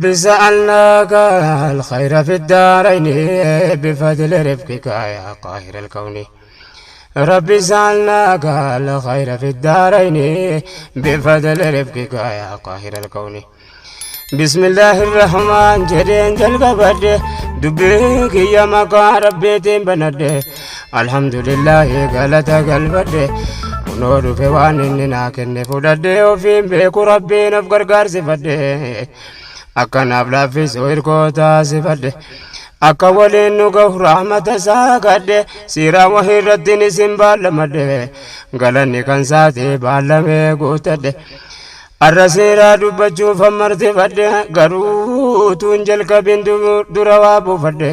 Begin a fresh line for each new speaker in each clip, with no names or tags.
رب سألناك الخير في الدارين بفضل رفقك يا قاهر الكون. رب سألناك الخير في الدارين بفضل رفقك يا قاهر الكون. بسم الله الرحمن jedheen jalqabadhe dubbii kiyya maqaa rabbiitiin banadhe alhamdulillahi galata galfadhe kunoo dhufe waan inni naa kenne fudhadhe ofiin beeku rabbiin of gargaarsifadhe akkanaaf laaffisu hirkoo taasifadhe akka waliin nu gahu rahmata isaa kadhe siiraa wahii irrattiin isin baallamadhe galanni kan saatee baallamee guutadhe. Arra seeraa dubbachuuf ammartifadhe garuu tuun jalqabin dura waa buufadhe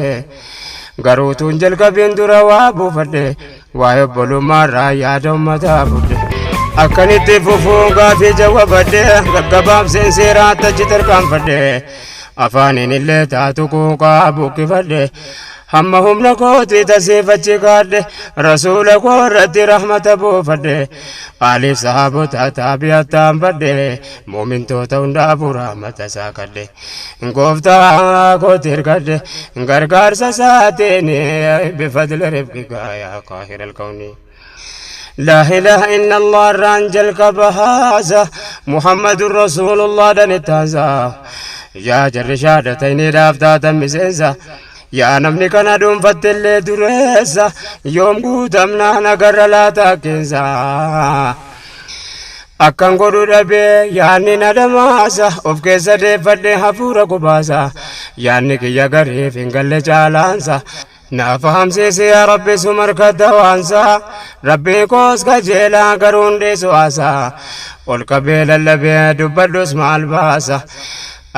garuu tuun jalqabin dura waa buufadhe waa'ee obbolummaarraa yaada ummataa fudhe akkanitti fufuun gaafii jawwabadhe gaggabaabseen seeraa achi tarkaanfadhe afaaniin illee taatu quuqaa buqqifadhe hamma humna kooti tasiifachi kaadhe rasuula koo irratti rahmata buufadhe aaliif sahaabota taabi'attaan badhe muumintoota hundaafuu rahmata isaa kadhe gooftaa kooti hirkadhe gargaarsa isaatiin bifadli rifqika yaa qaahira alkawni. لا إله إلا الله رانجل كبهازا محمد رسول الله دنتازا يا جر شهادتين دافتاتا مسنسا yaa namni kana dhuunfattillee dureessa yoom guutamnaan agarra laataa keessa akkan godhu dhabee yaanni na dhamaasa of keessa deeffadhee hafuura gubaasa yaanni kiyya gariif hin galle caalaansa naa fahamsiisi yaa rabbi sumarka dawaansa rabbii koos kajeelaa garuun dhiisu haasaa ol qabee lallabee dubbadhus maal baasa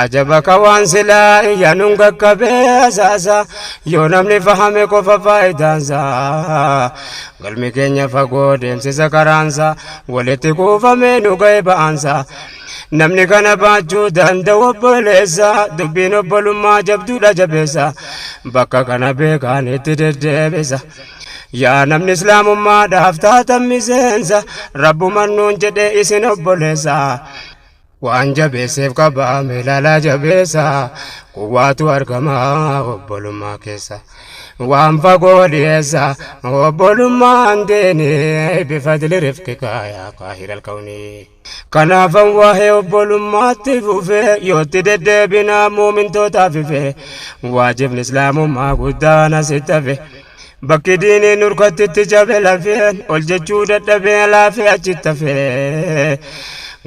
ajaba ka waan silaa iyyanuun qaqqabee asaasa yoo namni fahame qofa faayidaansa galmi keenya fagoo deemsisa karaansa walitti kuufamee nu ga'e ba'aansa namni kana baachuu danda'u obboleessa dubbiin obbolummaa jabduudha jabeessa bakka kana beekaan itti deddeebisa. Yaa namni islaamummaadhaaf taatan miseensa rabbuman nuun jedhe isin obboleessa. Waan jabeesseef qabaa ilaalaa jabeessa quwwaatu argama obbolummaa keessa. Waan fagoo dhiyeessa obbolummaan deeni bifadli rifqika yaa qaahira alkawnii. Kanaafan waa'ee obbolummaatti fufee yootti deddeebinaa muumintootaaf ife waajibni islaamummaa guddaan asitti hafe. Bakki diiniin nurkattitti cabe lafee ol jechuu dadhabee laafee achitti hafe.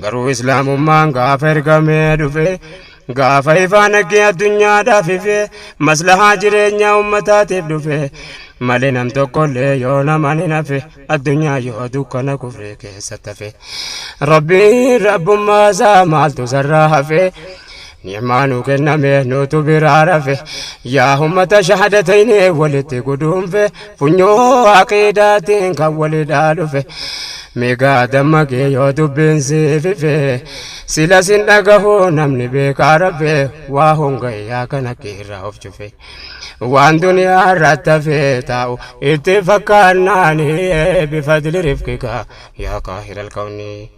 Garuu islaamummaan gaafa ergamee dhufe gaafa ifaan haqqee addunyaadhaaf ife maslahaa jireenyaa ummataatiif dhufe malee nam tokkollee yoo naman hin hafe addunyaa yoo dukkana kufree keessatti hafe. Rabbiin rabbummaa isaa maaltu sarraa hafe. Ni'maa nu kenname nutu biraa rafe yaa ummata shahadatayni walitti guduunfe funyoo aqiidaatiin kan walidhaa dhufe meegaa dammaqee yoo dubbiin siifife sila sin dhagahu namni beekaa rafe waa hongayyaa kana keerraa of cufe waan duniyaa irratti hafee taa'u itti fakkaannaani bifadli rifqika yaa qaahira alkawnii.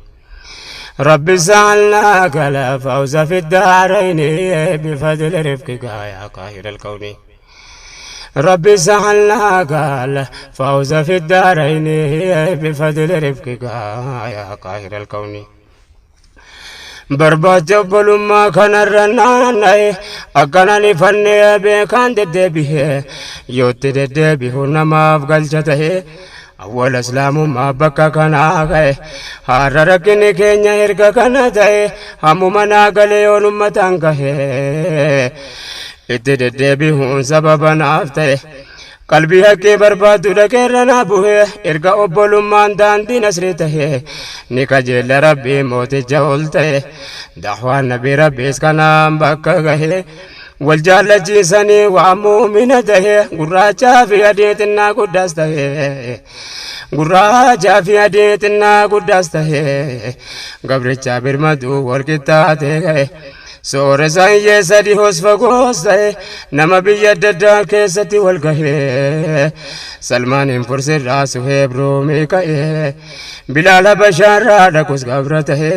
رب سألناك لا فوز في الدارين بفضل رفقك يا قاهر الكون. رب سألناك لا فوز في الدارين بفضل رفقك يا قاهر الكون. Barbaacha obbolummaa kanarra naanna'e akkanaan ifannee beekaan deddeebi'e yootti deddeebi'u namaaf galcha ta'e awwala islaamummaa bakka kanaa ka'e har'a rakkinni keenya erga kana ta'e hammuma naa galee yoon ummataan gahe itti deddeebi'uun sababa naaf ta'e. Qalbii haqqee barbaaddu dhaqeerra naa bu'e erga obbolummaan daandii nasrii ta'e ni kajeella rabbii mooticha ol ta'e dahwaan nabii rabbiis kanaan bakka gahe wal jaallachiisanii waa muumina ta'e gurraachaa fi adii xinnaa guddaas ta'e gurraachaa fi adii xinnaa guddaas ta'e gabrichaa birmaduu wal qixxaatee ga'e. Sooressa hiyyeessa dhihoos fagoos ta'e nama biyya adda addaa keessatti wal gahee Salmaaniin Fursirraa Suheeb Ruumii ka'ee Bilaal Habashaarraa dhaqus gabra ta'e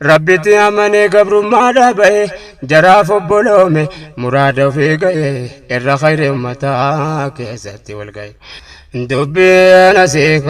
Rabbitti amanee gabrummaadhaa ba'e, jaraaf obboloome, muraada ofii ga'e, irra khayri ummataa keessatti wal ga'e. Dubbiin asii.